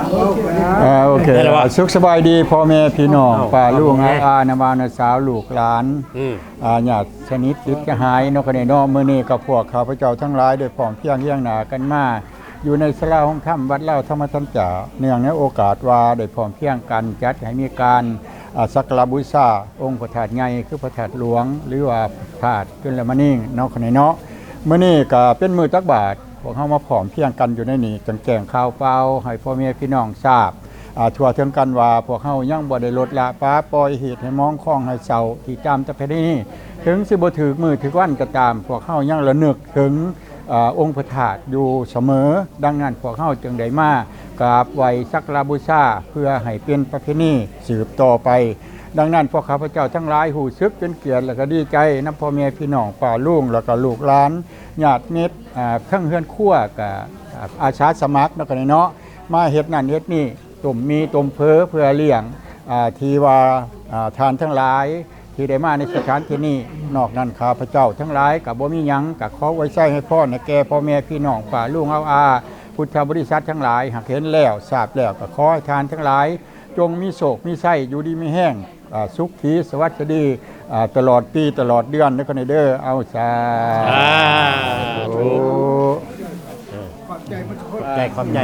ອ່າ ໂອເຄ ໄດ້ແລ້ວວະ ສຸກສະບາຍດີພໍ່ແມ່ພີ່ນ້ອງ ເອົ້າ ປ້າລຸງ ເອົາ ອາ ອາ ນ້າບ່າວ ນ້າສາວ ລູກຫຼານ ອືມ ອາ ຍາດສະໜິດມິດສະຫາຍເນາະ ຄະເນເນາະ. ມື້ນີ້ກໍພວກຂ້າພະເຈົ້າທັງຫຼາຍໄດ້ພ້ອມພຽງຮຽງໜ້າກັນມາ ຢູ່ໃນສາລາໂຮງທຳວັດລາວທຳມະທັນຈາ ເນື່ອງໃນໂອກາດວ່າໄດ້ພ້ອມພຽງກັນຈັດໃຫ້ມີການ ອາ ສັກກາລະບູຊາອົງພະທາດໃຫຍ່ ຄືພະທາດຫຼວງ ຫຼືວ່າພະທາດຈຸນລະມະນີເນາະ ຄະເນເນາະ. ມື້ນີ້ກໍເປັນມື້ຕັກບາດ ພວກເຮົາມາພ້ອມພຽງກັນຢູ່ໃນນີ້ ຈັ່ງແຈ້ງຂ່າວປ່າວໃຫ້ພໍ່ແມ່ພີ່ນ້ອງຊາບ ອາ ທົ່ວເຖິງກັນວ່າ ພວກເຮົາຍັງບໍ່ໄດ້ລົດລະປະປ່ອຍ ເຫດໃຫ້ໝອງຄອງໃຫ້ເສົ້າ ທີ່ຕາມປະເພນີ. ເຖິງຊິບໍ່ຖືກມື້ຖືກວັນກໍຕາມ ພວກເຮົາຍັງລະນຶກເຖິງ ອາ ອົງພະທາດຢູ່ສະເໝີ. ດັ່ງນັ້ນ ພວກເຮົາຈຶ່ງໄດ້ມາກາບໄຫວ້ສັກກາລະບູຊາ ເພື່ອໃຫ້ເປັນປະເພນີສືບຕໍ່ໄປ. ດັ່ງນັ້ນ ພວກຂ້າພະເຈົ້າທັງຫຼາຍຮູ້ສຶກເປັນກຽດ ແລະ ກໍດີໃຈນຳພໍ່ແມ່ພີ່ນ້ອງ ປ້າລຸງ ແລະ ກໍລູກຫຼານ ຍາດມິດ ອາ ທັງເຮືອນຄົວ ກະ ອາ ອາສາສະໝັກເນາະ ກະເນາະ ມາເຮັດນັ້ນເຮັດນີ້ ຕົ້ມໝີ່ຕົ້ມເຝີ ເພື່ອລ້ຽງ ອາ ທີ່ວ່າ ອາ ທ່ານທັງຫຼາຍທີ່ໄດ້ມາໃນສະຖານທີ່ນີ້. ນອກນັ້ນ ຂ້າພະເຈົ້າທັງຫຼາຍກະບໍ່ມີຫຍັງ ກະຂໍອວຍໄຊໃຫ້ພອນໃຫ້ແກ່ພໍ່ແມ່ພີ່ນ້ອງ ປ້າລຸງ ອາວອາ ພຸດທະບໍລິສັດທັງຫຼາຍ ຫາກເຫັນແລ້ວຊາບແລ້ວ ກະຂໍໃຫ້ທ່ານທັງຫຼາຍ ຈົ່ງມີໂຊກມີໄຊ ຢູ່ດີມີແຮງ ອາ ສຸຂຂີສະຫວັດສະດີ ອາ ຕະຫຼອດປີຕະຫຼອດເດືອນເດີ ຄະເນເດີ. ເອົາ ສາທຸ ສາທຸ ເອີ ຂອບໃຈ ຂອບໃຈ ຂອບໃຈ.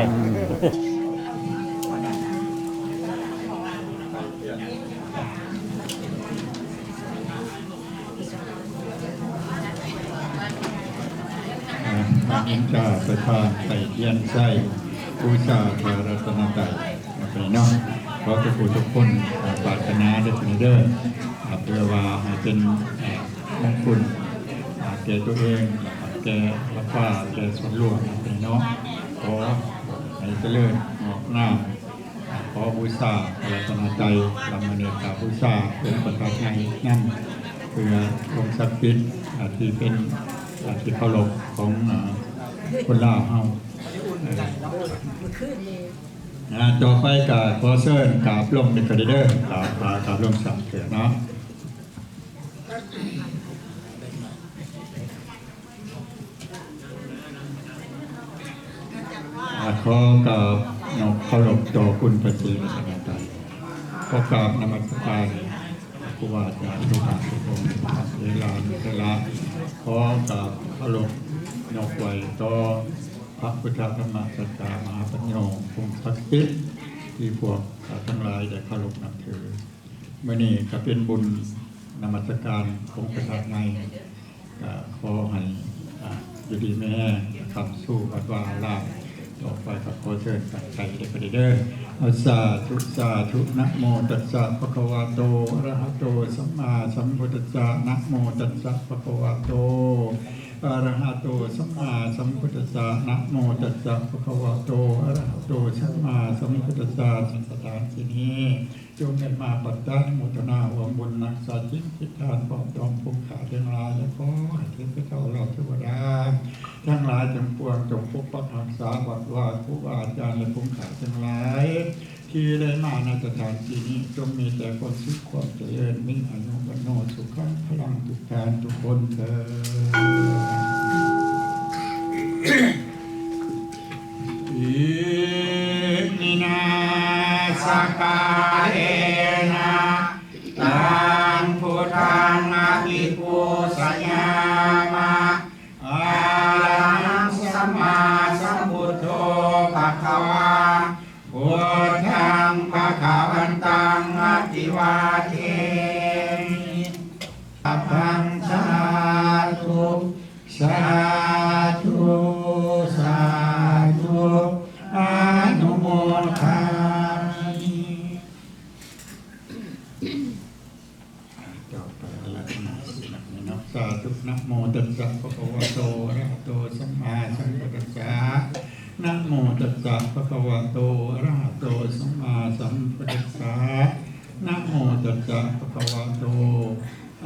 ອ່າ ພະເຈົ້າ ໄປທາງໄຕ້ທຽນໄຊ ບູຊາພະລັດຕະນະໄຕ ເນາະ ຂອໃຫ້ເນາະ ຂໍທຸກຜູ້ທຸກຄົນ ອາ ປາດຖະໜາເດີ ເດີ ອາ ເພື່ອວ່າໃຫ້ເປັນ ອາ ມຸງຄຸນ ອາ ແກ່ຕົວເອງ ແກ່ຄອບຄົວ ແກ່ສ່ວນລວມ ເນາະ ຂໍໃຫ້ຈະເລີນງອກງາມ. ຂໍບູຊາພະລັດຕະນະໄຕ ລະມະນີກາບູຊາ ອົງພະທາດໃຫຍ່ນຳ ເພື່ອອົງສັກສິດ ອາ ທີ່ເປັນ ອາ ທີ່ເຄົາລົບຂອງ ອາ ຄົນລາວເຮົາ. ອາ ຕໍ່ໄປກໍຂໍເຊີນກາບລົງເດີ ເດີ ກາບ ກາບລົງສາມເທື່ອເນາະ. ອາ ຂໍກາບນົບເຄົາລົບຕໍ່ຄຸນພະສີລັດຕະນະໄຕ ຂໍກາບນະມັດສະການຄູບາອາຈານທຸກທ່ານທຸກອົງ ເວລານີ້ເວລາ ຂໍກາບເຄົາລົບນົບໄຫວ້ຕໍ່ພະພຸດທະທຳມະສັງຄະມະຫາປັນໂຍ ສິ່ງສັກສິດທີ່ພວກຂ້າທັງຫຼາຍໄດ້ເຄົາລົບນັບຖື. ມື້ນີ້ກໍເປັນບຸນນະມັດສະການອົງພະທາດໃຫຍ່ ກໍຂໍໃຫ້ ອາ ຢູ່ດີມີແຮງ ຄ້ຳຊູວັດວາອາລາມ. ຕໍ່ໄປກໍຂໍເຊີນຕັ້ງໃຈເດີ ເດີ. ສາທຸ ສາທຸ ນະໂມຕັດສະ ພະຄະວະໂຕ ອະລະຫະໂຕ ສຳມາສຳພຸດທັດສະ ນະໂມຕັດສະ ພະຄະວະໂຕ ອະລະຫະໂຕ ສຳມາສຳພຸດທັດສະ ນະໂມຕັດສະ ພະຄະວະໂຕ ອະລະຫະໂຕ ສຳມາສຳພຸດທັດສະ. ສະຖານທີ່ນີ້ ຈົ່ງໄດ້ມາປັດຕານຸໂມທະນາຮ່ວມບຸນຮັກສາສິນທິດທານ ພ້ອມຕ້ອງຜູ້ຂ້າທັງຫຼາຍ ແລະ ຂໍໃຫ້ເທບພະເຈົ້າເຫຼົ່າເທວະດາທັງຫຼາຍທັງປວງ ຈົ່ງປົກປັກຮັກສາວັດວາ ຄູບາອາຈານ ແລະ ຜູ້ຂ້າທັງຫຼາຍ ທີ່ໄດ້ມາໃນສະຖານທີ່ນີ້ ຈົ່ງມີແຕ່ຄວາມສຸກຄວາມຈະເລີນ ມີອາຍຸວັນໂນສຸຂັງພະລັງ ທຸກທ່ານທຸກຄົນເທີ້ນ. ອິມິນາສະກາເລນະ ຕັງພຸດທັງອະພິປູຊະຍາມະ ອະລະຫັງສຳມາສຳພຸດໂທ ພະຄະວາ ພຸດທັງພະຄະວັນຕັງ ອະພິວາເທມິ ສາທຸ ສາທຸ ສາທຸ ອະນຸໂມທາມິ. ຕໍ່ໄປອາລາທະນາສິນເນາະ. ສາທຸ ນະໂມຕັດສະ ພະຄະວະໂຕ ອະລະຫະໂຕ ສຳມາສຳພຸດທັດສະ ນະໂມຕັດສະ ພະຄະວະໂຕ ອະລະຫະໂຕ ສຳມາສຳພຸດທັດສະ ນະໂມຕັດສະ ພະຄະວະໂຕ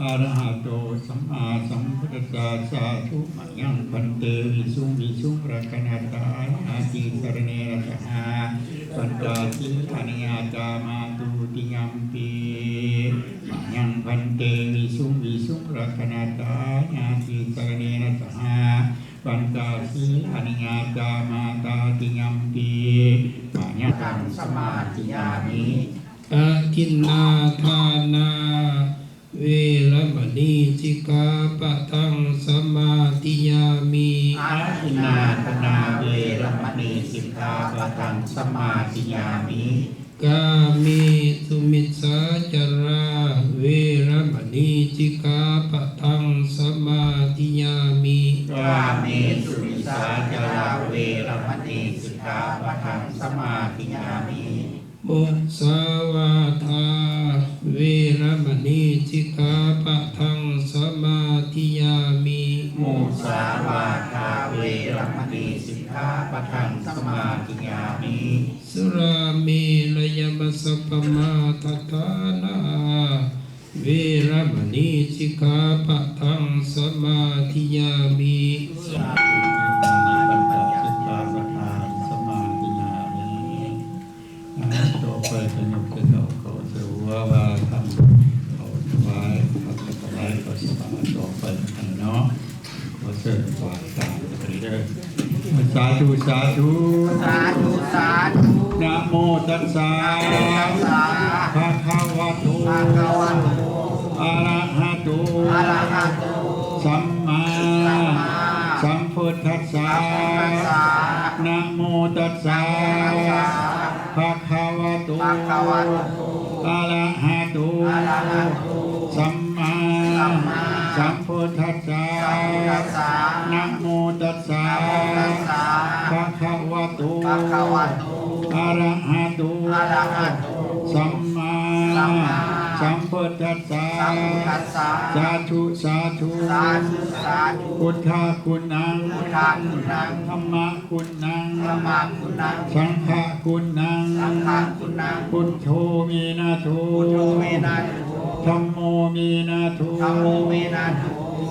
ອະລະຫະໂຕ ສຳມາສຳພຸດທັດສະ. ສາທຸ ມະຍັງ ພັນເຕ ວິສຸງ ວິສຸງ ລັກຂະນາທາຍາຕິ ສະລະເນນະ ສະຫະ ປັນຈະ ສີລານິ ຍາຈາມາ ທຸຕິຍຳປີ ມະຍັງ ພັນເຕ ວິສຸງ ວິສຸງ ລັກຂະນາທາຍາຕິ ສະລະເນນະ ສະຫະ ປັນຈະ ສີລານິ ຍາຈາມາ ຕາຕິຍຳປີ ມະຍັງ ພັ ສະມາທິຍາມິ ອະທິນນາທານາ ເວລະມະນີ ສິກຂາປະທັງ ສະມາທິຍາມິ ອະທິນນາທານາ ເວລະມະນີ ສິກຂາປະທັງ ສະມາທິຍາມິ ກາເມສຸມິດສາຈາລາ ເວລະມະນີ ສິກຂາປະທັງ ສະມາທິຍາມິ ກາເມສຸມິດສາຈາລາ ເວລະມະນີ ສິກຂາປະທັງ ສະມາທິຍາມິ ມຸສາວາທາ ເວລະມະນີ ສິກຂາປະທັງ ສະມາທິຍາມິ ມຸສາວາທາ ເວລະມະນີ ສິກຂາປະທັງ ສະມາທິຍາມິ ສຸລາເມລະຍະມັດສະປະມາທະຖານາ ເວລະມະນີ ສິກຂາປະທັງ ສະມາທິຍາມິ ສາທຸ ສິກຂາປະທັງ ສະມາທິຍາມິ ອາ ຕໍ່ໄປ ຂະຫຍັບຂະເຫຍົາເຂົ້າໃສ່ຫົວວ່າທຳເຂົ້າຖວາຍ ເຂົ້າຖວາຍ ເຂົ້າສະບາດຕໍ່ໄປເນາະ. ຂໍເຊີນຄວາມຕາມກັນເດີ ສາທຸ ສາທຸ ສາທຸ ສາທຸ ນະໂມຕັດສະ ນະໂມຕັດສະ ພະຄະວະໂຕ ພະຄະວະໂຕ ອະລະຫະໂຕ ອະລະຫະໂຕ ສຳມາ ສຳມາ ສຳພຸດທັດສະ ສຳພຸດທັດສະ ນະໂມຕັດສະ ນະໂມຕັດສະ ພະຄະວະໂຕ ພະຄະວະໂຕ ອະລະຫະໂຕ ອະລະຫະໂຕ ສຳມາ ສຳມາ ສຳພຸດທັດສະ ສຳພຸດທັດສະ ນະໂມຕັດສະ ນະໂມຕັດສະ ພະຄະວະໂຕ ພະຄະວະໂຕ ອະລະຫະໂຕ ອະລະຫະໂຕ ສຳມາ ສຳມາ ສຳພຸດທັດສະ ສຳພຸດທັດສະ ສາທຸ ສາທຸ ສາທຸ ສາທຸ ພຸດທະຄຸນນັງ ພຸດທະຄຸນນັງ ທຳມະຄຸນນັງ ທຳມະຄຸນນັງ ສັງຄະຄຸນນັງ ສັງຄະຄຸນນັງ ພຸດໂທ ເມນາໂທ ພຸດໂທ ເມນາໂທ ທຳໂມ ເມນາໂທ ທຳໂມ ເມນາໂທ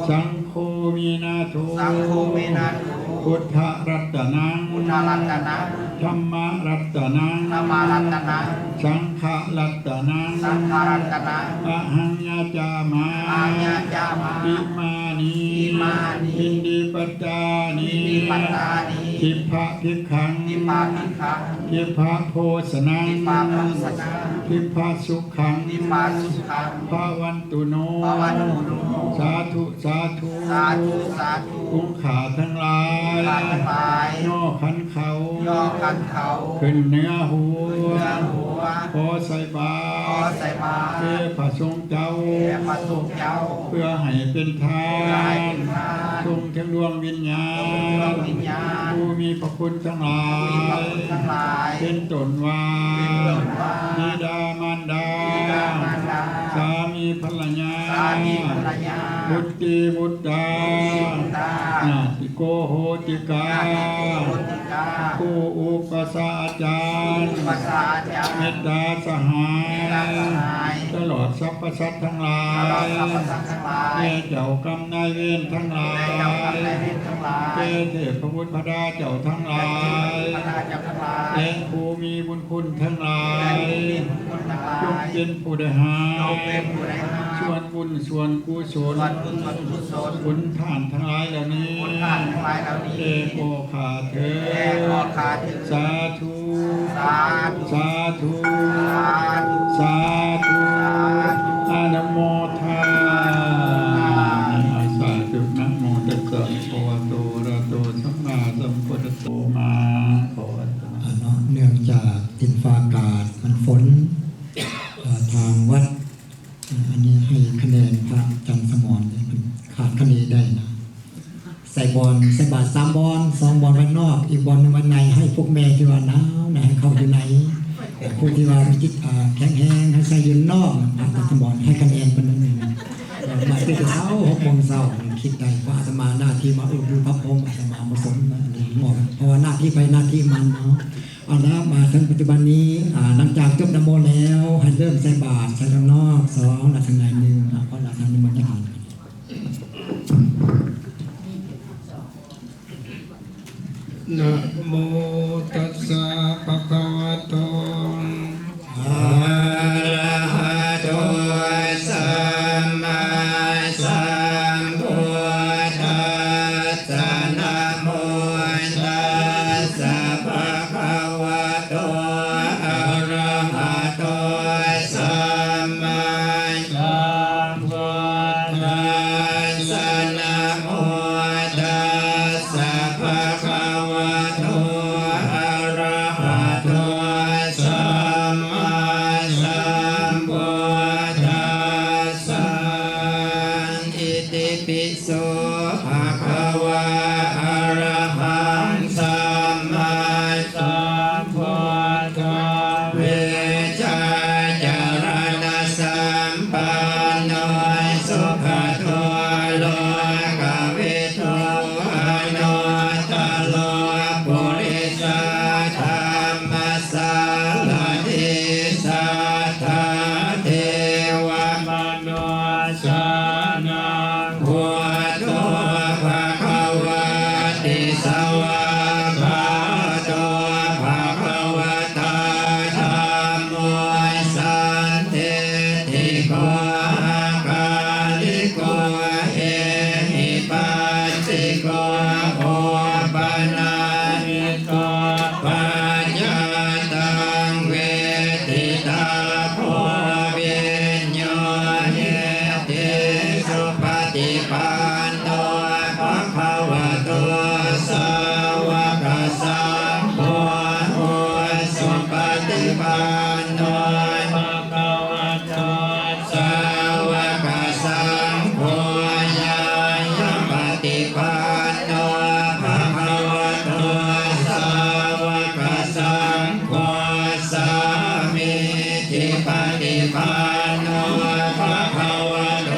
ສັງໂຄ ເມນາໂທ ສັງໂຄ ເມນາໂທ ພຸດທະລັດຕະນັງ ພຸດທະລັດຕະນັງ ທຳມະລັດຕະນັງ ທຳມະລັດຕະນັງ ສັງຄະລັດຕະນັງ ສັງຄະລັດຕະນັງ ອະຫັງຍາຈາມາ ອະຫັງຍາຈາມາ ອິມານິ ອິມານິ ພິນດິປະຕານິ ພິນດິປະຕານິ ທິບພະພິກຂັງ ທິບພະພິກຂັງ ທິບພະໂພຊະນັງ ທິບພະໂພຊະນັງ ທິບພະສຸຂັງ ທິບພະສຸຂັງ ພະວັນຕຸໂນ ພະວັນຕຸໂນ ສາທຸ ສາທຸ ສາທຸ ສາທຸ ກຸງຂາທັງຫຼາຍ ກຸງຂາທັງຫຼາຍ ຍໍຂັນເຂົ້າ ຍໍຂັນເຂົ້າ ຂຶ້ນເໜືອຫົວ ຂຶ້ນເໜືອຫົວ ຂໍໃສ່ບາດ ຂໍໃສ່ບາດ ແດ່ພະສົງເຈົ້າ ແດ່ພະສົງເຈົ້າ ເພື່ອໃຫ້ເປັນທານ ເພື່ອໃຫ້ເປັນທານ ສົ່ງເຖິງດວງວິນຍານ ສົ່ງເຖິງດວງວິນຍານ ຜູ້ມີພະຄຸນທັງຫຼາຍ ຜູ້ມີພະຄຸນທັງຫຼາຍ ເປັນຕົ້ນວ່າ ເປັນຕົ້ນວ່າ ບິດາມານດາ ບິດາມານດາ ສາມີພັນລະຍາ ສາມີພັນລະຍາ ບຸດຕີບຸດຕາ ບຸດຕີບຸດຕາ ຍາຕິໂກໂຫຕິກາ ຍາຕິໂກໂຫຕິກາ ຄູອຸປັດຊາອາຈານ ຄູອຸປັດຊາອາຈານ ເມດຕາສະຫາຍ ເມດຕາສະຫາຍ ຕະຫຼອດສັບພະສັດທັງຫຼາຍ ຕະຫຼອດສັບພະສັດທັງຫຼາຍ ແກ່ເຈົ້າກຳນາຍເວນທັງຫຼາຍ ແກ່ເຈົ້າກຳນາຍເວນທັງຫຼາຍ ແກ່ເທບພະບຸດພະດາເຈົ້າທັງຫຼາຍ ແກ່ເທບພະບຸດພະດາເຈົ້າທັງຫຼາຍ ແລະຜູ້ມີບຸນຄຸນທັງຫຼາຍ ແລະຜູ້ມີບຸນຄຸນທັງຫຼາຍ ຈົ່ງເປັນຜູ້ໄດ້ຮັບ ຈົ່ງເປັນຜູ້ໄດ້ຮັບ ສ່ວນບຸນສ່ວນກຸສົນ ສ່ວນບຸນສ່ວນກຸສົນ ບຸນທານທັງຫຼາຍເຫຼົ່ານີ້ ບຸນທານທັງຫຼາຍເຫຼົ່ານີ້ ແກ່ພໍ່ຂ້າເທີ້ນ ແກ່ພໍ່ຂ້າເທີ້ນ ສາທຸ ສາທຸ ສາທຸ ສາທຸ ສາທຸ ອະນຸໂມທາ ສາທຸ ນະໂມຕັດສະ ພະຄະວະໂຕ ອະລະຫະໂຕ ສຳມາສຳພຸດທັດສະ ມາ ຂໍອະນຸໂມທາ ອາ ເນາະ ເນື່ອງຈາກດິນຟ້າອາກາດມັນຝົນ ເອີ ທາງວັດ ອາ ອັນນີ້ໃຫ້ຄະແນນພະຈັນສະໝອນ ເພິ່ນຄາດຄະເນໄດ້ນະ ໃສ່ບ່ອນ ໃສ່ບາດສາມບ່ອນ ສອງບ່ອນໄວ້ນອກ ອີກບ່ອນໜຶ່ງໄວ້ໃນ ໃຫ້ພວກແມ່ທີ່ວ່າໜາວນະ ໃຫ້ເຂົ້າຢູ່ໃນ ຜູ້ທີ່ວ່າມີຈິດ ອາ ແຂງແຮງ ໃຫ້ໃສ່ຢູ່ນອກ ອາ ຕາສະໝອນໃຫ້ຄະແນນເພິ່ນໜຶ່ງ ມາແຕ່ເຊົ້າ ຫົກໂມງເຊົ້າ ຄິດໄດ້ ເພາະອາດຕະມາໜ້າທີ່ມາອຸດໜູນພະພົມ ອາດຕະມາບໍ່ສົນນະ ອັນນີ້ໝໍ ເພາະວ່າໜ້າທີ່ໃຜໜ້າທີ່ມັນເນາະ. ເອົາລະ ມາເຖິງປັດຈຸບັນນີ້ ອາ ຫຼັງຈາກຈົບນະໂມແລ້ວ ໃຫ້ເລີ່ມໃສ່ບາດ ໃສ່ທາງນອກສອງ ແລະທາງໃນໜຶ່ງ ອາ ເພາະວ່າທາງນີ້ມັນຍັງ ນະໂມຕັດສະ ພະຄະວະໂຕ ອະລະຫະໂຕ ສຳມາສຳພຸດທັດສະ ນະໂມຕັດສະ ພະຄະວະໂຕ ປະຕິປັນໂນ ພະຄະວະໂຕ ສາວະກະສັງໂຄ ຍາຍະປະຕິປັນໂນ ພະຄະວະໂຕ ສາວະກະສັງໂຄ ສາມີ ທິປະຕິປັນໂນ ພະຄະວະໂຕ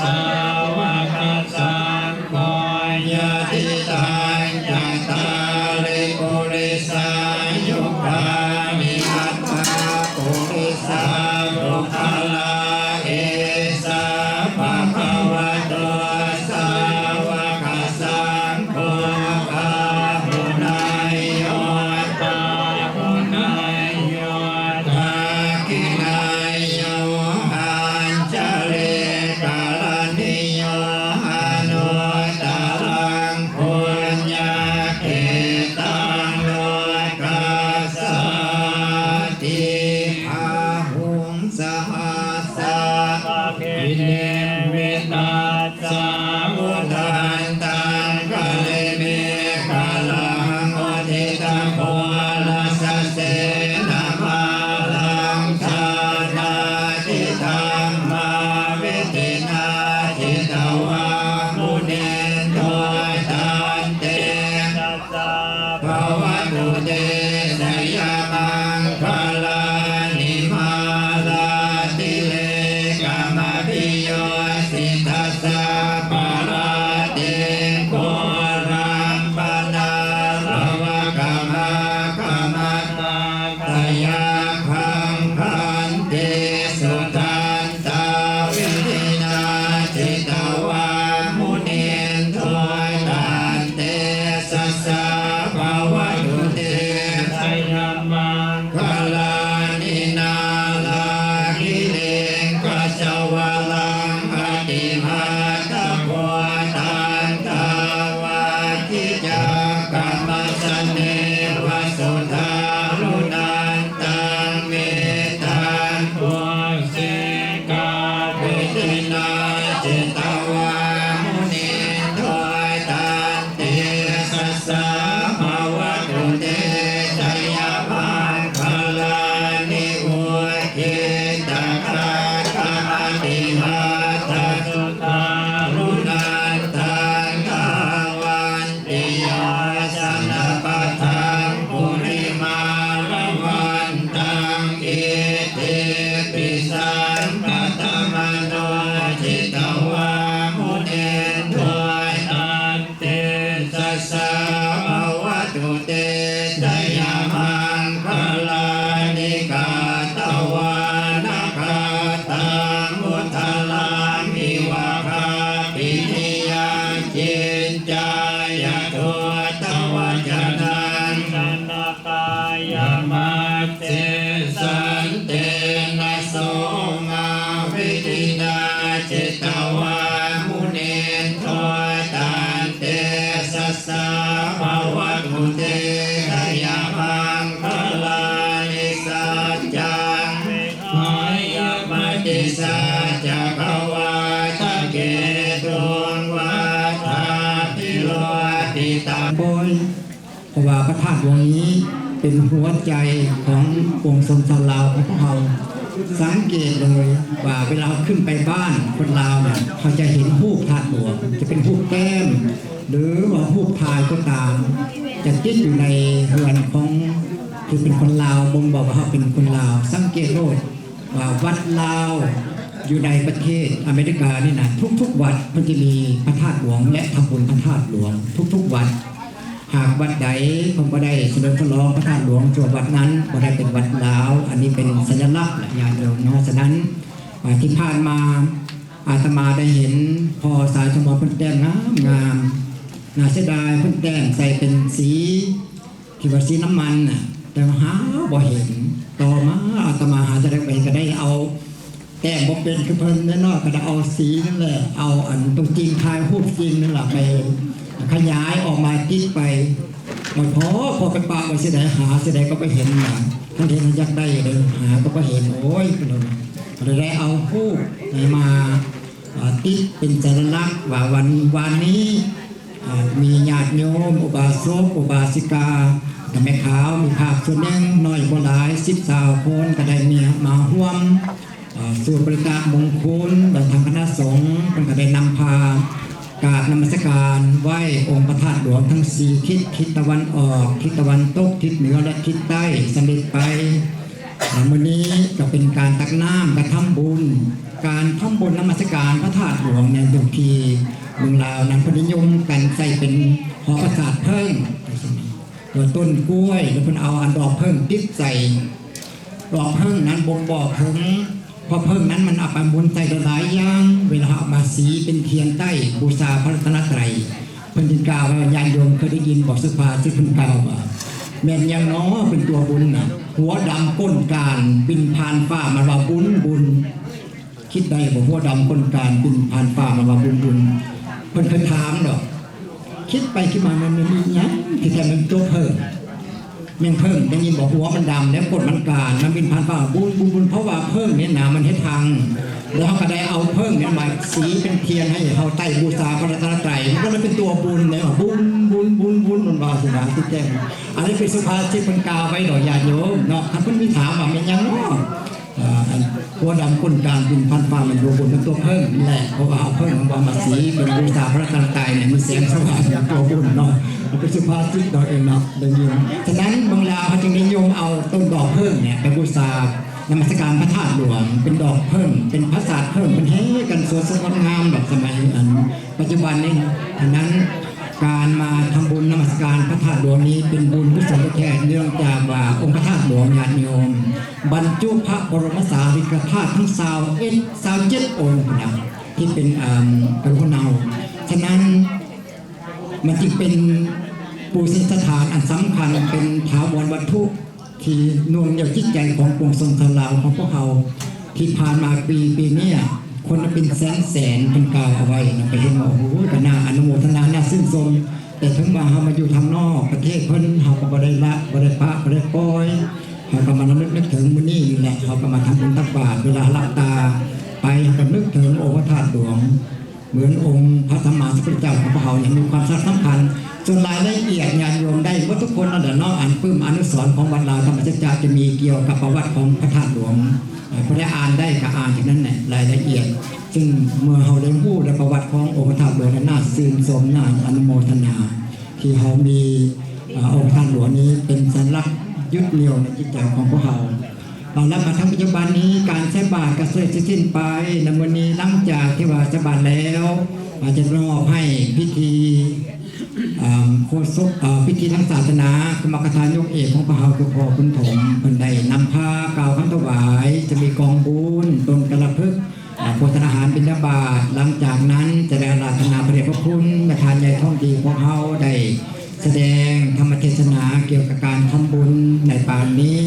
ສາວະກະສັງໂຄ ຍະທິຕັງ ຈັດຕາລິ ປຸລິສາຍຸການິ ອັດຖະ ປຸລິສະ ບຸກຄະລາ ເອສະ ພະຄະວະໂຕ ສາວະກະສັງໂຄ ອາຫຸເນຍໂຍ ປາຫຸເນຍໂຍ ທັກຂິເນຍໂຍ ອັນຈະລີກະລະນິໂຍ ອະນຸດຕະລັງ ປຸນຍະເຂຕັງ ໂລກັດສາຕິ ອາຫຸງ ສະຫັດສະ ພະຄີເນມິຕັດສະ ອຸທັນຕັງ ກະລິເມ ກະລັງ ອຸທິດຕະໂຄລະສະເສນະມາລັງ ທານາທິທຳມາ ວິທິນາ ຈິດຕະວາ ມຸນີນໂທ ຕັນເຕ ສະ ພະວະຕຸເຕ ຊະຍະມັງຄະລານິ ມາລາຕິເລກະມະພິໂຍຊິຕະສັບພະລາຕິງ ໂຄລັມປະນາລະວະກະມາຄະມະຕັດສະ ຍັກຂັງ ຂັນຕິ ສຸທັນຕາ ວິທິນາ ຈິດຕະວາ ມຸນີນໂທ ຕັນເຕ ສະສະ ພະວະຕຸເຕ ຊະຍະມັງຄະລານິ ນາລາກິລິງກະຊະວະລັງ ອະຕິມັດຕະໂຄ ຕັນທາວາກິຈັກກະມັດສະເນວະ ສຸທາລຸນັນຕັງ ເມຕຕາ ໂຄສິ ກາ ວິທິນາ ຈິດຕະວາ ມຸນີນໂທ ຕັນເຕ ສະສະ ພະວະຕຸເຕ ຊະຍະມັງຄະລານິ ອຸກກິດຕະຄາດຕະມະຕິຮັດຖະ ສຸທາລຸນັນຕັງ ທາວັນ ຕິໂຍ ສະນະປະທັງ ປຸລິມາລະວັນຕັງ ອິດທິປິສັງ ປະຕະມະໂນ ຈິດຕະວາ ມຸນີນໂທ ຕັນເຕ ສະສະ ພະວະຕຸເຕ ຊະຍະມັງຄະລານິ ກາຕະວານະຄາຕັງ ມຸດຕະລັງ ອິວະຄາປິນິຍັງ ກິນ ຈາຍະທຸດຕະວັດຈະນັງ ສະນະກາຍະມັດເຕ ສັນເຕນະໂສມາ ວິທິນາ ຈິດຕະວາ ມຸນີນໂທ ຕັນເຕ ສະສະ ພະວະຕຸເຕ ຊະຍະມັງຄະລານິ ສັດຈັງ ຫາຍະມະຕິສັດຈະກະວາທະເກຕຸງ ວັດຖາພິໂລພິຕັງ ໂອ້ຍ ເພາະວ່າພະທາດຫຼວງນີ້ເປັນຫົວໃຈຂອງປວງຊົນຊາວລາວຂອງພວກເຮົາ. ສັງເກດເລີຍວ່າເວລາເຮົາຂຶ້ນໄປບ້ານຄົນລາວນະ ເຮົາຈະເຫັນຮູບທາດຫຼວງ ຈະເປັນຮູບແຕ້ມ ຫຼືວ່າຮູບຖ່າຍກໍຕາມ ຈະຕິດຢູ່ໃນເຮືອນຂອງທີ່ເປັນຄົນລາວ ບົ່ງບອກວ່າເຮົາເປັນຄົນລາວ. ສັງເກດໂລດ ວ່າວັດລາວຢູ່ໃນປະເທດອາເມລິການີ້ນະ ທຸກໆວັດເພິ່ນຈະມີພະທາດຫຼວງ ແລະ ທຳບຸນພະທາດຫຼວງທຸກໆວັດ. ຫາກວັດໃດເພິ່ນບໍ່ໄດ້ສະເຫຼີມສະຫຼອງພະທາດຫຼວງ ເພາະວັດນັ້ນບໍ່ໄດ້ເປັນວັດລາວ. ອັນນີ້ເປັນສັນຍະລັກລະຍາດໂຍມເນາະ. ສະນັ້ນ ອາ ທີ່ຜ່ານມາອາດຕະມາໄດ້ເຫັນພໍ່ສາຍສະໝອນເພິ່ນແຕ້ມງາມໆ. ໜ້າເສຍດາຍເພິ່ນແຕ້ມໃສ່ເປັນສີ ທີ່ວ່າສີນ້ຳມັນນະ ແຕ່ວ່າຫາບໍ່ເຫັນ. ຕໍ່ມາອາດຕະມາຫາຈະໄດ້ໄປ ກໍໄດ້ເອົາແຕ້ມບໍ່ເປັນຄືເພິ່ນແນ່ເນາະ ກໍໄດ້ເອົາສີນັ້ນແຫຼະ ເອົາອັນຕົວຈິງ ຖ່າຍຮູບຈິງນັ້ນລະ ໄປຂະຫຍາຍອອກມາຕິດໄປ. ໂອ້ຍ ພໍ ພໍໄປປະໄວ້ຊິໄດ້ ຫາຊິໄດ້ກໍບໍ່ເຫັນນະ. ຄັນເຫັນຢາກໄດ້ເດ້ ຫາກໍບໍ່ເຫັນ. ໂອ້ຍ ກໍເລີຍໄດ້ເອົາຮູບນີ້ມາ ອາ ຕິດເປັນສັນຍະລັກວ່າວັນ ວານນີ້ ອາ ມີຍາດໂຍມ ອຸບາສົກ ອຸບາສິກາ ແລະ ແມ່ຂາວ ມີພາກສ່ວນໜຶ່ງ ໜ້ອຍບໍ່ຫຼາຍ ສິບຊາວຄົນກໍໄດ້ມີ ມາຮ່ວມ ເອີ ສູດປະລິຕະມົງຄຸນ ແລະ ທາງຄະນະສົງເພິ່ນກໍໄດ້ນຳພາກາບນະມັດສະການໄຫວ້ອົງພະທາດຫຼວງທັງສີ່ທິດ, ທິດຕາເວັນອອກ, ທິດຕາເວັນຕົກ, ທິດເໜືອ ແລະ ທິດໃຕ້ ສຳເລັດໄປ. ແລະ ມື້ນີ້ກໍເປັນການຕັກນ້ຳ ກະທຳບຸນ, ການທຳບຸນນະມັດສະການພະທາດຫຼວງໃນພື້ນທີ່ເມືອງລາວນັ້ນ ເພິ່ນນິຍົມກັນໃສ່ເປັນຫໍປາສາດເຜິ້ງ ແລະ ຕົ້ນກ້ວຍ ແລະ ເພິ່ນເອົາອັນດອກເຜິ້ງຕິດໃສ່ ດອກເຜິ້ງນັ້ນບົ່ງບອກເຖິງ ເພາະເຜິ້ງນັ້ນມັນເອົາໄປໝູນໃສ່ຫຼາຍໆຢ່າງ ເວລາເຮົາເອົາມາສີເປັນທຽນໃຕ້ບູຊາພະລັດຕະນະໄຕ ເພິ່ນຈຶ່ງກ່າວວ່າ ຍາດໂຍມເຄີຍໄດ້ຍິນບໍ່ ສຸພາສິດເພິ່ນກ່າວວ່າ ແມ່ນຫຍັງນໍເປັນຕົວບຸນນະ ຫົວດຳກົ້ນການ ບິນຜ່ານຟ້າ ມັນວ່າບຸນ ບຸນ. ຄິດໄດ້ບໍ່ ຫົວດຳກົ້ນການບິນຜ່ານຟ້າມາວ່າບຸນໆ. ເພິ່ນເຄີຍຖາມດອກ ຄິດໄປຄິດມາ ມັນແມ່ນອີ່ຫຍັງ? ທີ່ແທ້ແມ່ນຕົວເຜິ້ງ ແມ່ນເຜິ້ງ. ໄດ້ຍິນບໍ່ ຫົວມັນດຳ ແລ້ວກົ້ນມັນການ ມັນບິນຜ່ານຟ້າບຸນໆ. ເພາະວ່າເຜິ້ງນີ້ນະ ມັນເຮັດຮັງ ແລ້ວເຮົາກໍໄດ້ເອົາເຜິ້ງນີ້ມາສີເປັນທຽນໃຫ້ເຮົາໃຕ້ບູຊາພະລັດຕະນະໄຕ ມັນກໍເລີຍເປັນຕົວບຸນເດ້ ວ່າບຸນໆໆໆ ມັນວ່າຊີ້ນະ. ທີ່ແທ້ ອັນນີ້ເປັນສຸພາສິດເພິ່ນກ່າວໄວ້ດອກ ຍາດໂຍມເນາະ. ຄັນເພິ່ນມີຖາມວ່າແມ່ນຫຍັງເນາະ? ເອີ ອັນຫົວດຳກົ້ນການບິນຜ່ານຟ້າ ແມ່ນຕົວບຸນ ແມ່ນຕົວເຜິ້ງແຫຼະ ເພາະວ່າເອົາເຜິ້ງມາ ມາສີເປັນບູຊາພະລັດຕະນະໄຕນີ້ ມີແສງສະຫວ່າງ ເປັນຕົວບຸນເນາະ. ເປັນສຸພາສິດດອກເອງເນາະ ໄດ້ຍິນ. ສະນັ້ນ ເມືອງລາວເຮົາຈຶ່ງນິຍົມເອົາຕົ້ນດອກເຜິ້ງນີ້ໄປບູຊານະມັດສະການພະທາດຫຼວງ ເປັນດອກເຜິ້ງ ເປັນປາສາດເຜິ້ງ ເພິ່ນແຫ່ກັນສວຍສົດງົດງາມດອກ ສະໄໝອັນ ປັດຈຸບັນນີ້ນະ. ສະນັ້ນ ການມາທຳບຸນນະມັດສະການພະທາດຫຼວງນີ້ ເປັນບຸນກຸສົນແທ້ໆ ເນື່ອງຈາກວ່າອົງພະທາດຫຼວງ ຍາດໂຍມ ບັນຈຸພະບໍລົມສາລີລິກະທາດທັງຊາວເອັດ ຊາວເຈັດອົງນະ ທີ່ເປັນ ອາ ກະໂຫຼຫົນເນົາ. ສະນັ້ນ ມັນຈຶ່ງເປັນປູຊະນີຍະສະຖານອັນສຳຄັນ ເປັນຖາວອນວັດຖຸທີ່ໜ່ວງໜຽວຈິດໃຈຂອງປວງຊົນຊາວລາວຂອງພວກເຮົາ. ທີ່ຜ່ານມາປີ ປີນີ້ ຄົນເປັນແສນໆ ເພິ່ນກ່າວເອົາໄວ້ນະ ໄປເຫັນວ່າ ໂອ້ໂຫ ກໍໜ້າອະນຸໂມທະນາ ໜ້າຊື່ນຊົມ. ແຕ່ເຖິງວ່າເຮົາມາຢູ່ທາງນອກປະເທດເພິ່ນ ເຮົາກໍບໍ່ໄດ້ລະ ບໍ່ໄດ້ປະ ບໍ່ໄດ້ປ່ອຍ ເຮົາກໍມາລຳລຶກນຶກເຖິງມື້ນີ້ນີ້ແຫຼະ ເຮົາກໍມາທຳບຸນຕັກບາດ ເວລາເຮົາຫຼັບຕາໄປ ເຮົາກໍນຶກເຖິງອົງພະທາດຫຼວງ ເໝືອນອົງພະສຳມາສຳພຸດທະເຈົ້າຂອງພວກເຮົານີ້ ມີຄວາມສຳຄັນ. ສ່ວນລາຍລະອຽດ ຍາດໂຍມໄດ້ໝົດທຸກຄົນນັ້ນແຫຼະເນາະ. ອັນປຶ້ມອະນຸສອນຂອງວັດລາວທຳມະສັດຈະ ຈະມີກ່ຽວກັບປະຫວັດຂອງພະທາດຫຼວງ ເອີ ຜູ້ໃດອ່ານໄດ້ກໍອ່ານເທົ່ານັ້ນແຫຼະ ລາຍລະອຽດ. ຊຶ່ງເມື່ອເຮົາໄດ້ຮູ້ແລ້ວປະຫວັດຂອງອົງພະທາດຫຼວງນັ້ນ ໜ້າຊື່ນຊົມ ໜ້າອະນຸໂມທະນາ ທີ່ເຮົາມີ ເອີ ອົງພະທາດຫຼວງນີ້ເປັນສັນລັກຍຶດໜ່ຽວໃນຈິດໃຈຂອງພວກເຮົາ. ເອົາລະ ມາເຖິງປັດຈຸບັນນີ້ ການໃສ່ບາດກໍເສັດສິ້ນໄປໃນມື້ນີ້ ຫຼັງຈາກທີ່ວ່າໃສ່ບາດແລ້ວ ອາດຈະມອບໃຫ້ພິທີ ເອີ ໂຄສົກ ເອີ ພິທີທາງສາສະໜາ ກຳມະກະຖາຍົກເອກຂອງພວກເຮົາ ຄືພໍ່ບຸນຖົມ ເພິ່ນໄດ້ນຳພາກ່າວຄຳຖວາຍ ຈະມີກອງບຸນ ຕົ້ນກາລະພຶກ ອາ ໂພຊະນາຫານບິນທະບາດ. ຫຼັງຈາກນັ້ນຈະໄດ້ອາລາທະນາພະເດດພະຄຸນ ແລະ ທ່ານໃຫຍ່ທອງດີຂອງເຮົາໄດ້ສະແດງທຳມະເທດສະໜາກ່ຽວກັບການທຳບຸນໃນປາງນີ້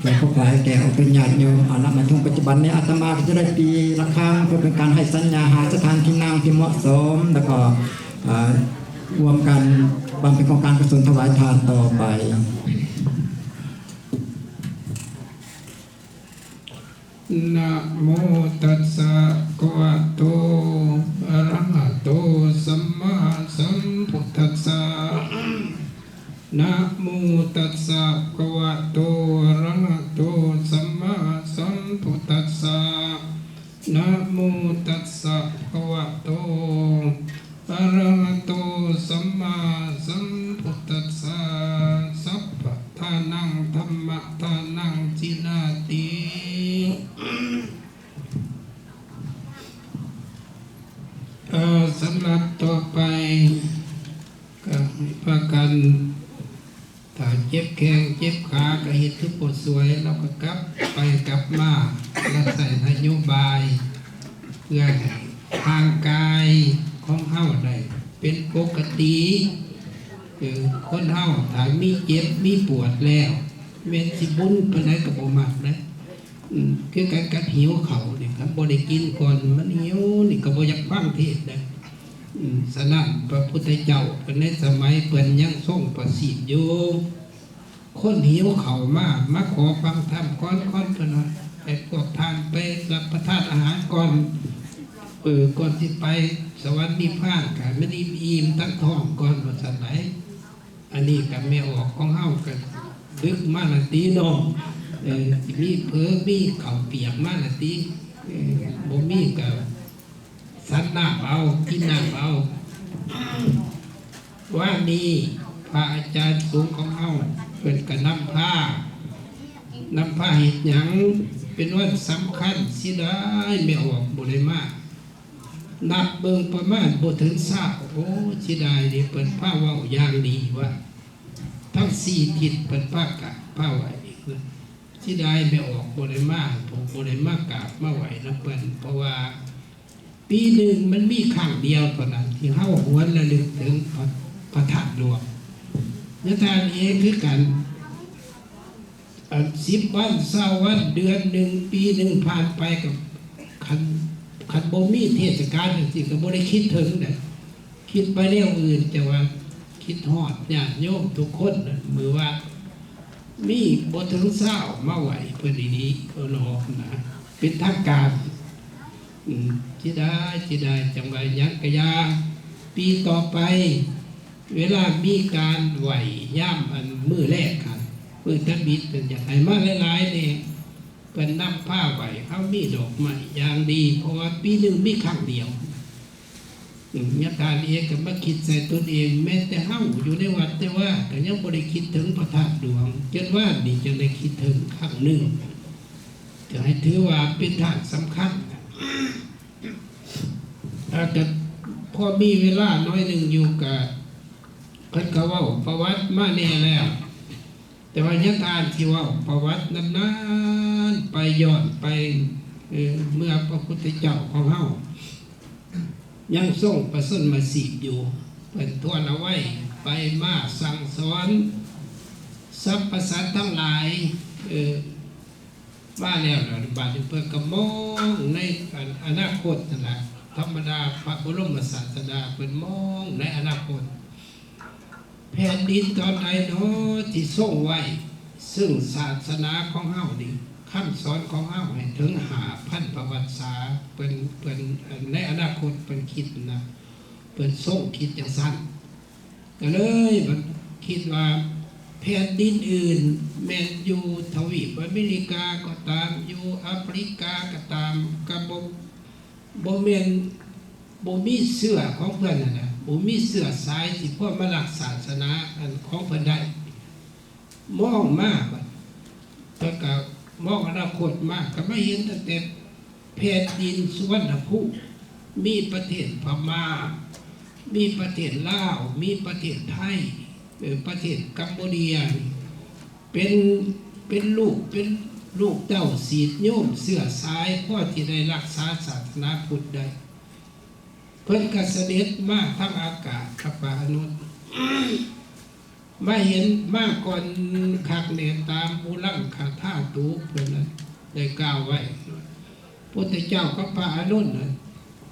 ແກ່ພວກຫຼາຍແກ່ອອກເປັນຍາດໂຍມ. ເອົາລະ ມາເຖິງປັດຈຸບັນນີ້ ອາດຕະມາກໍຈະໄດ້ຕີລະຄັງ ເພື່ອເປັນການໃຫ້ສັນຍາຫາສະຖານທີ່ນັ່ງທີ່ເໝາະສົມ ແລ້ວກໍ ເອີ ຮ່ວມກັນບຳເພັນໂຄງການກຸສົນຖວາຍທານຕໍ່ໄປ. ນະໂມຕັດສະ ພະຄະວະໂຕ ອະລະຫະໂຕ ສຳມາສຳພຸດທັດສະ. ນະໂມຕັດສະ ພະຄະວະໂຕ ອະລະຫະໂຕ ສຳມາສຳພຸດທັດສະ. ນະໂມຕັດສະ ພະຄະວະໂຕ ອະລະຫະໂຕ ສຳມາສຳພຸດທັດສະ. ສັບພະທານັງ ທຳມະທານັງ ຈິນາຕິ. ເອີ ສຳລັບຕໍ່ໄປ ກໍໃຫ້ພາກັນ ຖ້າເຈັບແຂ້ງເຈັບຂາກໍເຮັດຄືຜູ້ຊ່ວຍ ລາວກໍກັບໄປກັບມາ ແລະ ໃຊ້ນະໂຍບາຍ ເພື່ອໃຫ້ຮ່າງກາຍຂອງເຮົາໄດ້ເປັນປົກກະຕິ. ເອີ ຄົນເຮົາຖ້າມີເຈັບມີປວດແລ້ວ ແມ່ນຊິບຸນປານໃດກໍບໍ່ມັກເດ້. ອືມ ຄືກັນກັບຫິວເຂົ້ານີ້ ຄັນບໍ່ໄດ້ກິນກ່ອນມັນຫິວນີ້ກໍບໍ່ຢາກຟັງເທດເດ້. ອືມ ສະນັ້ນພະພຸດທະເຈົ້າເພິ່ນໃນສະໄໝເພິ່ນຍັງຊົງປະຊີບຢູ່ ຄົນຫິວເຂົ້າມາ ມາຂໍຟັງທຳກ່ອນ ກ່ອນເພິ່ນວ່າ ໃຫ້ພວກທ່ານໄປຮັບປະທານອາຫານກ່ອນ ເອີ ກ່ອນຊິໄປສະຫວັນນິບພານ ໃຫ້ມັນອີ່ມໆທັງທ້ອງກ່ອນ ວ່າຊັ້ນໃດ. ອັນນີ້ກໍແມ່ອອກຂອງເຮົາກໍດຶກມາລະຕິເນາະ. ເອີ ມີເຜີມີເຂົ້າປຽກມາລະຕິ ເອີ ບໍ່ມີກໍສັນນ້ຳເອົາ ກິນນ້ຳເອົາ. ວານນີ້ພະອາຈານສົງຂອງເຮົາ ເພິ່ນກໍນຳພາ ນຳພາເຮັດຫຍັງ ເປັນວັນສຳຄັນ. ເສຍດາຍແມ່ອອກບໍ່ໄດ້ມາ ນັບເບິ່ງປະມານບໍ່ເຖິງຊາວ. ໂອ້ ເສຍດາຍເດ້ ເພິ່ນພາເວົ້າຢ່າງດີວ່າ ທັງສີ່ທິດເພິ່ນພາກາບພາໄຫວ້. ເສຍດາຍແມ່ອອກບໍ່ໄດ້ມາ ບໍ່ໄດ້ມາກາບມາໄຫວ້ນຳເພິ່ນ ເພາະວ່າປີໜຶ່ງມັນມີຄັ້ງດຽວເທົ່ານັ້ນ ທີ່ເຮົາຫວນລະລຶກເຖິງພະ ພະທາດຫຼວງ. ຍາທ່ານເອງຄືກັນ ອັນສິບວັນ ຊາວວັນ ເດືອນໜຶ່ງ ປີໜຶ່ງຜ່ານໄປ ກໍຄັນ ຄັນບໍ່ມີເທດສະການຈັ່ງຊີ້ ກໍບໍ່ໄດ້ຄິດເຖິງໃດ ຄິດໄປແນວອື່ນ ແຕ່ວ່າຄິດຮອດຍາດໂຍມທຸກຄົນນະ ມື້ວານມີບໍ່ເຖິງຊາວມາໄຫວ້ເພິ່ນອີ່ຫຼີ ເອີ ນະ ເປັນທາງການ. ອືມ ເສຍດາຍ ເສຍດາຍ ຈັ່ງວ່າຫຍັງກະຢ່າ ປີຕໍ່ໄປ ເວລາມີການໄຫວ້ຍາມອັນມື້ແລກຫັ້ນ ມື້ທຳອິດ ເພິ່ນຢາກໃຫ້ມາຫຼາຍໆແດ່ ເພິ່ນນຳພາໄຫວ້ ເຮົາມີດອກໄມ້ຢ່າງດີ ເພາະວ່າປີໜຶ່ງມີຄັ້ງດຽວ. ອືມ ຍາທ່ານເອງກໍມາຄິດໃສ່ຕົນເອງ ແມ່ນແຕ່ເຮົາຢູ່ໃນວັດແຕ່ວ່າ ກໍຍັງບໍ່ໄດ້ຄິດເຖິງພະທາດຫຼວງ ຈົນວານນີ້ຈັ່ງໄດ້ຄິດເຖິງຄັ້ງໜຶ່ງ ກໍໃຫ້ຖືວ່າເປັນທາດສຳຄັນ. ອາ ກໍພໍມີເວລາໜ້ອຍໜຶ່ງຢູ່ ກໍເພິ່ນກໍເວົ້າປະຫວັດມາແດ່ແລ້ວ ແຕ່ວ່າຍັງອ່ານທີ່ເວົ້າປະຫວັດນານໆ ໄປ ຍ້ອນໄປ ເອີ ເມື່ອພະພຸດທະເຈົ້າຂອງເຮົາຍັງຊົງປະຊົນມາຊີບຢູ່ ເພິ່ນທວນເອົາໄວ້ໄປມາສັ່ງສອນສັບພະສັດທັງຫຼາຍ ເອີ ມາແລ້ວລະ ບາດນີ້ເພິ່ນກໍມອງໃນອະນາຄົດຫັ້ນລະ. ທຳມະດາພະບໍລົມສາດສະດາເພິ່ນມອງໃນອະນາຄົດ ແຜ່ນດິນຕອນໃດເນາະທີ່ຊົງໄວ້ເຊິ່ງສາສະໜາຂອງເຮົານີ້ ຄຳສອນຂອງເຮົາໃຫ້ເຖິງຫ້າພັນປະຫວັດສາ ເພິ່ນ ເພິ່ນ ໃນອະນາຄົດເພິ່ນຄິດນະ ເພິ່ນຊົງຄິດຈັ່ງຊັ້ນ. ກໍເລີຍຄິດວ່າແຜ່ນດິນອື່ນ ແມ່ນຢູ່ທະວີບອາເມລິກາກໍຕາມ ຢູ່ອາຟຣິກາກໍຕາມ ກໍບໍ່ ບໍ່ແມ່ນ ບໍ່ມີເຊື້ອຂອງເພິ່ນຫັ້ນນະ ບໍ່ມີເຊື້ອສາຍທີ່ພວມມາລັກສາສະໜາອັນຂອງເພິ່ນໄດ້. ມອງມາບັດ ເພິ່ນກໍມອງອະນາຄົດມາ ກໍມາເຫັນຕັ້ງແຕ່ແຜ່ນດິນສຸວັນນະພູມ ມີປະເທດພະມ້າ ມີປະເທດລາວ ມີປະເທດໄທ ເອີ ປະເທດກຳໂບເດຍ ເປັນ ເປັນລູກ ເປັນລູກເຕົ້າສິດໂຍມເຊື້ອສາຍ ພໍທີ່ໄດ້ລັກສາສາສະໜາພຸດໄດ້. ເພິ່ນກໍສະເດັດມາທາງອາກາດກັບພະອານົນ ມາເຫັນມາກ່ອນຄັກແນ່ຕາມອຸລັງຄະທາຕຸ ເພິ່ນໄດ້ກ່າວໄວ້. ພຸດທະເຈົ້າກັບພະອານົນ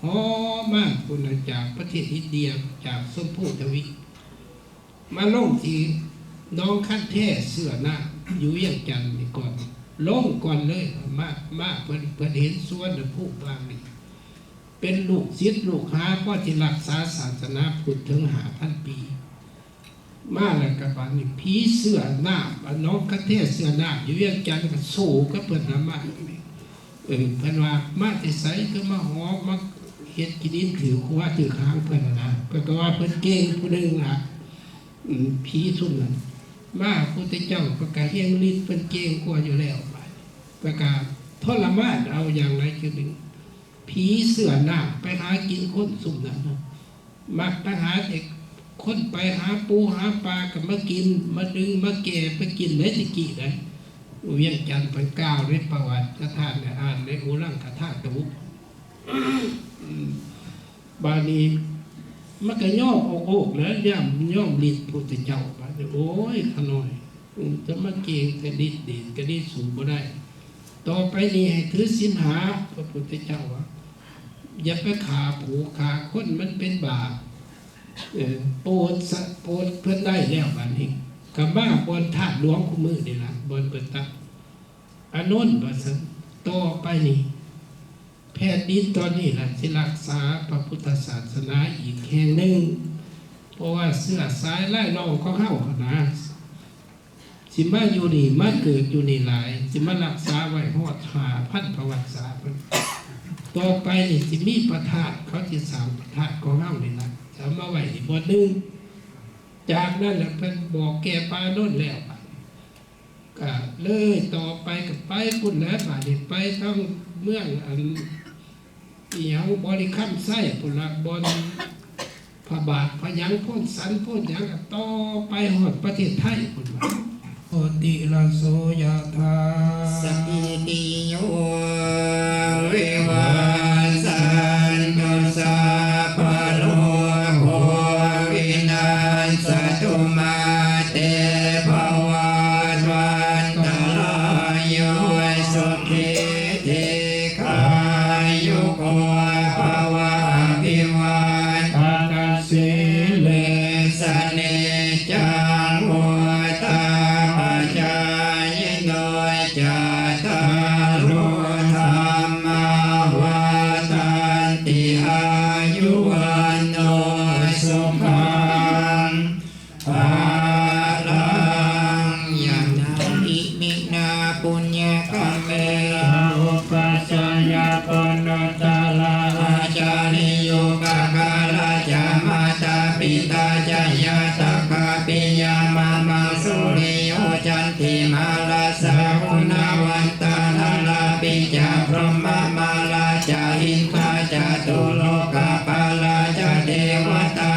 ເຫາະມາພຸ້ນນະ ຈາກປະເທດອິນເດຍ ຈາກຊົມພູທະວີບ ມາລົງທີ່ໜອງຄັນແທເຊື້ອນ້ຳ ຢູ່ວຽງຈັນນີ້ກ່ອນ ລົງກ່ອນເລີຍ ມາ ມາ ເພິ່ນ ເພິ່ນເຫັນສຸວັນນະພູມວາງນີ້ ເປັນລູກສິດລູກຫາ ພໍທີ່ລັກສາສາສະໜາພຸດເຖິງຫ້າພັນປີ. ມາແລ້ວກໍບາດນີ້ ຜີເຊື້ອນ້ຳ ອັນໜອງກະແທເຊື້ອນ້ຳຢູ່ວຽງຈັນກໍສູ້ກັບເພິ່ນນຳມາ. ເອີ ເພິ່ນວ່າມາແຕ່ໃສ ຄືມາຫອມ ມາເຮັດກິນດິນຖືກຫົວຖືກຫາງເພິ່ນຫັ້ນນະ. ເພິ່ນກໍວ່າເພິ່ນເກັ່ງຜູ້ໜຶ່ງລະ ອືມ ຜີຊຸມນັ້ນ. ມາ ພຸດທະເຈົ້າເພິ່ນກໍແຮງລິດ ເພິ່ນເກັ່ງກວ່າຢູ່ແລ້ວ. ບາດນີ້ເພິ່ນກໍທໍລະມານເອົາຢ່າງໃດຄືໜຶ່ງ ຜີເຊື້ອນ້ຳໄປຫາກິນຄົນຊຸມນັ້ນນະ. ມັກໄປຫາແຕ່ຄົນ ໄປຫາປູຫາປາກໍມາກິນ ມາດຶງມາແກ່ໄປກິນໃດແຕ່ກີ້ໃດ໋. ວຽງຈັນເພິ່ນກ່າວໃນປະຫວັດ ຖ້າທ່ານໄດ້ອ່ານໃນອຸລັງຄະທາຕຸ. ບາດນີ້ມັນກໍຍອມໂອກໆ ແລ້ວ ຍອມ ຍອມລິດພຸດທະເຈົ້າ. ບາດນີ້ ໂອ້ຍ ຂ້ານ້ອຍ ອືມ ຈະມາເກັ່ງແທ້ ລິດເດດກໍລິດສູ້ບໍ່ໄດ້. ຕໍ່ໄປນີ້ໃຫ້ຖືສິນຫ້າ ພະພຸດທະເຈົ້າວ່າ ຢ່າໄປຂ້າຜູ້ຂ້າຄົນ ມັນເປັນບາບ. ເອີ ໂປດສະ ໂປດເພິ່ນໄດ້ແລ້ວ ບາດນີ້ກໍມາບ່ອນທາດຫຼວງຄູ່ມື້ນີ້ລະ ບ່ອນເພິ່ນຕັ້ງ ອານົນ ວ່າຊັ້ນ. ຕໍ່ໄປນີ້ ແຜ່ນດິນຕອນນີ້ລະ ຊິຮັກສາພະພຸດທະສາສະໜາອີກແຫ່ງໜຶ່ງ ເພາະວ່າເຊື້ອສາຍລາຍລ້ອງຂອງເຮົາຫັ້ນນະ ຊິມາຢູ່ນີ້ ມາເກີດຢູ່ນີ້ຫຼາຍ ຊິມາຮັກສາໄວ້ຮອດຫ້າພັນປະຫວັດສາດ ຕໍ່ໄປນີ້ຊິມີພະທາດ ເຂົາຊິສ້າງພະທາດຂອງເຮົານີ້ລະ ຈະເອົາມາໄວ້ອີກບ່ອນໜຶ່ງ. ຈາກນັ້ນລະເພິ່ນບອກແກ່ພະອານົນແລ້ວ ກະເລີຍຕໍ່ໄປ ກະໄປພຸ້ນແຫຼະ ບາດນີ້ໄປທາງເມືອງອັນ ອີຫຍັງ ບໍລິຄຳໄຊພຸ້ນລະ ບ່ອນພະບາດພະຫຍັງ ໂພນສັນໂພນຫຍັງ ກະຕໍ່ໄປຮອດປະເທດໄທພຸ້ນລະ. ໂອຕິລະໂສຍະຖາ ສັບພີຕິໂຍ ວິວັດສັນຕຸ ສັບພະໂລໂຄ ວິນັດສະຕຸ ມາເຕ ພະວັດວັນຕະລາໂຍ ສຸຂີ ທີຄາຍຸໂກ ພະວະ ອະພິວາທະນະ ສີລິສະ ນິຈຈັງ ວຸດຕາປະຈາຍິໂນ ຈັດຕາໂລ ທຳມາ ວັດທັນຕິ ອາຍຸ ວັນໂນ ສຸຂັງ ພະລັງ ຍະຖາ ອິມິນາ ປຸນຍະກຳເມນາ ອຸປັດຊະຍະ ກຸນຸດຕະລາ ອາຈາລິໂຍ ປະກາລະຈະ ມາຕາປິຕາຈະ ຍາຕະກະປິຍາ ມະມັງ ສຸລິໂຍ ຈັນຕິມາ ລາສາ ກຸນະວັນຕາ ນາລາປິຈະ ພຣມມະມາລາຈະ ອິນທາຈະ ຕຸໂລກະປາລາຈະ ເທວະຕາ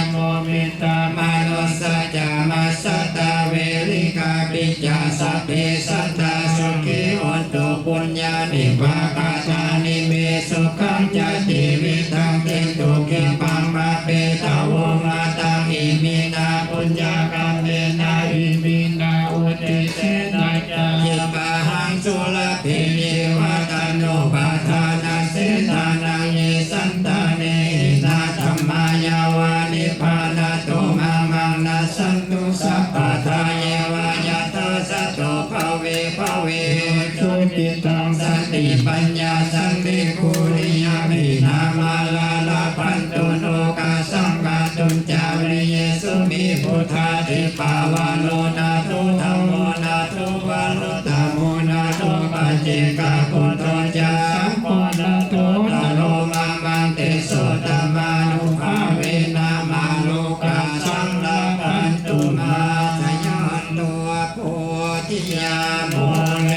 ໂມມິ ຕາ ມະນຸດສາຈະ ມາສຕາ ເວລິກາປິຈະ ສັບເພ ສັດຖາ ສຸຂີ ໂຫນຕຸ ປຸນຍານິ ປະກະຖານິ ເມ ສຸຂັງ ຈະ ຈີວິຕັງ ເຕ ສຸຂີ ພະເປຕະ ໂວ ມະຕັງ ອິມິນາ ປຸນຍະກຳເມນາ ອິມິນາ ອຸທິເສນະ ຈະ ເຍ ປະຫັງ ສຸລະເພ ເຍ ວະຕະໂນ ປະທານະ ເສທານັງ ເຍ ສັນຕາເນ ຫິນາ ທຳມາ ຍະວາ ນິບພານະໂຕ ມະມັງ ນັດສັນຕຸ ສັບພະທາ ເຍ ວະ ຍະຖາ ສະໂຕ ພະເວ ພະເວ ໂຕ ສຸກິຕັງ ສະຕິປັນຍາ ສັນຕິ ປຸລິຍະ ພະນາມາລາ ລະພັນຕຸ ໂນກາສັງ ກາຕຸນ ຈາຣິເຍ ສຸ ມີ ພຸດທາທິ ປະວາໂລ ນາໂທ ທຳໂມ ນາໂທ ວະຣຸດຕະໂມ ນາໂທ ປັດເຈກະປຸດໂທ ຈາ ສັງໂຄ ນາໂທ ຕະໂລ ມະມັງ ເຕ ໂສ ທຳມານຸພາເວນະ ມາໂລກາສັງ ລະພັນຕຸ ມາ ສະຍາໂຕ ໂພ ທິຍາ ມູເລ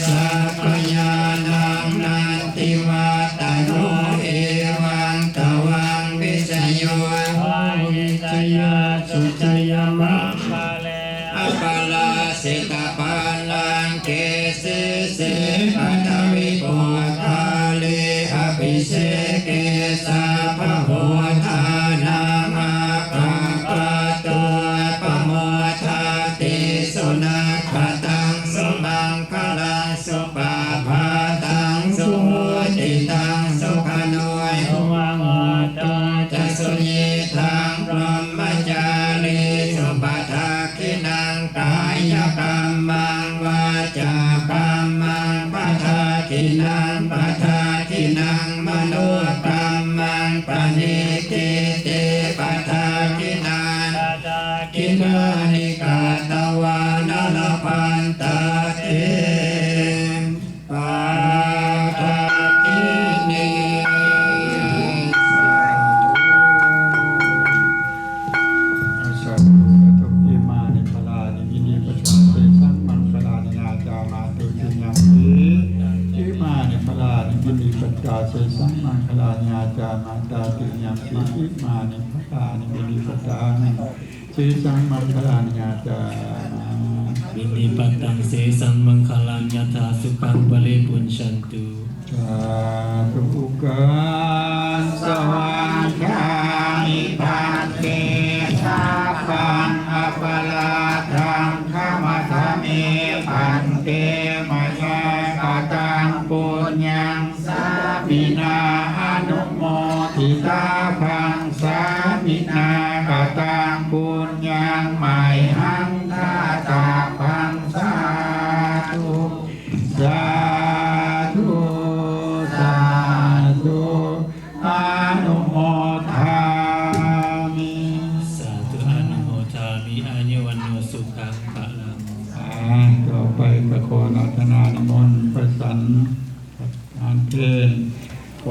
ສັກກະຍານັງ ນັນຕິວັດຕະໂນ ເອວັງ ຕະວັງ ວິຊະໂຍ ໂຫ ວິຊະຍາ ສຸຊະຍາ ມະງຄະເລ ອະປະລາສິຕະ ປາລັງເກ ສີເສ ປະທະວິໂປຄາລີ ອະພິເສເກ ສັບພະໂພທານັງ ອາກາປະໂຕ ປະໂມທາຕິ ສຸນັກຂະຕັງ ສຸມັງຄະລັງ ສຸປະພາຕັງ ສຸໂຫຕິຕັງ ສຸຂະໂນ ສຸວັງ ໂຫຕຸ ຈະ ສຸຍິດທັງ ພຣມມະຈາລີ ສຸປະທັກ ຂິນັງ ກາຍະກຳມັງ ວາຈາກຳມັງ ປະທັກຂິນັງ ປະທັກຂິນັງ ມະໂນກຳມັງ ປະນິດຖິຕິ ປະທັກຂິນັງ ປະທັກຂິນານິ ກະຕະວານະ ລະພັນຕາເຕ ປະທັກຂິນີ ສາທຸ ສາທຸ ສາທຸ ອິມານິ ພະລານິ ວິນິປະຕາ ເສສັງ ມັງຄະລານິ ຍາຈາມາ ຕຸຕິຍຳປິ ອິມານິ ພະລານິ ວິນິປະຕາ ເສສັງ ມັງຄະລານິ ຍາຈາມາ ຕາຕິຍຳປິ ອິມານິ ພະລານິ ວິນິປະຕາ ເສສັງ ມັງຄະລານິ ຍາຈາມາ ວິນິປະຕັງ ເສສັງ ມັງຄະລັງ ຍະຖາ ສຸຂັງ ບະລິປຸນຊັນຕຸ ສາທຸ ອຸກາສະວັງຄາມິ ພັນເຕ ສັບພັງ ອະປະລາທັງ ຂະມະທະເມ ພັນເຕ ມະຍາກະຕັງ ປຸນຍັງ ສາມິນາ ອະນຸໂມທິຕາພັງ ສາມິນາກະຕັງ ປຸນຍັງ ໄມຫັງ ທາຕະພັງ ສາທຸ ສາທຸ ສາທຸ ອະນຸໂມທາມິ ສາທຸ ອະນຸໂມທາມິ ອາຍຸ ວັນໂນ ສຸຂັງ ພະລັງ ສາ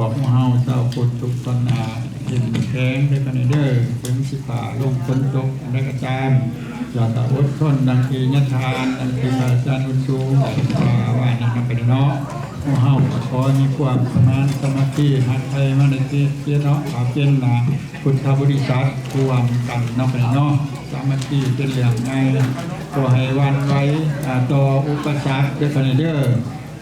ພວກເຮົາຊາວພຸດທຸກຄົນ ອາ ເຂັ້ມແຂງເດີ ຄະແນນເດີ ເຖິງຊິຟ້າລົງຝົນຕົກອັນໃດກໍຕາມ ແລ້ວກໍອົດທົນ ດັ່ງທີ່ຍາທ່ານ ດັ່ງທີ່ພະອາຈານບຸນສູງໄດ້ກ່າວວ່ານີ້ນຳໄປເນາະ. ພວກເຮົາກໍຂໍໃຫ້ມີຄວາມສະມານສາມັກຄີ ຮັກໃຜມານະກິດເນາະ ເອົາເປັນ ອາ ພຸດທະບໍລິສັດຮ່ວມກັນເນາະ ໄປເນາະ ສາມັກຄີເປັນເລື່ອງໃຫຍ່ ບໍ່ໃຫ້ຫວັ່ນໄຫວ ອາ ຕໍ່ອຸປະສັກເດີ ຄະແນນເດີ.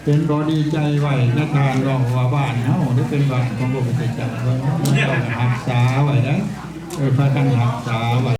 ເຫັນບໍ່ ດີໃຈໄວ້ນະທ່ານເນາະ ວ່າບ້ານເຮົາໄດ້ເປັນບ້ານຂອງພະພຸດທະເຈົ້າ ເຮົາຕ້ອງຮັກສາໄວ້ເດີ ເອີ ພາກັນຮັກສາໄວ້.